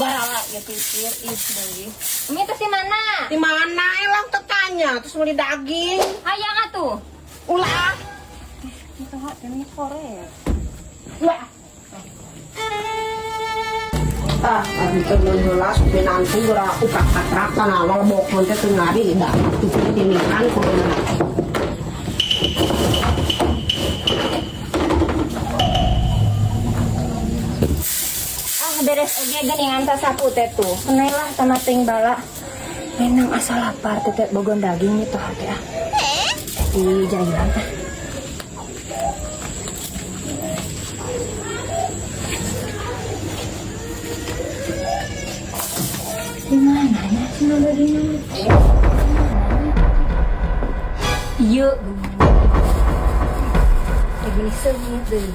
Barala ya pipir ih deui. Umi teh di mana? Di mana elang tetanya terus beli daging. Hayang atuh. Ulah. Itu hak demi kore. Ulah. Ah, abi teh mun heula sok minantu geura uprak-patrak tanah awal bokon teh teu ngari da tuh tinikan kudu. Ah beres oge geuningan sasapu teh tuh. Kenai lah sama ting bala. Menang asal lapar teh teh bogon daging itu hati ah. Di jailan ah. Di mana ya si dagingnya? Iya, gini sengit deh.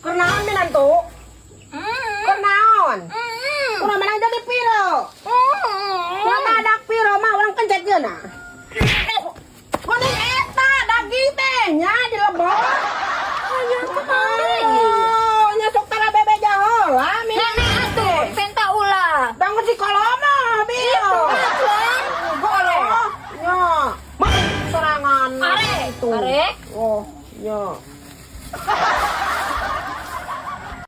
Kenaon minantu?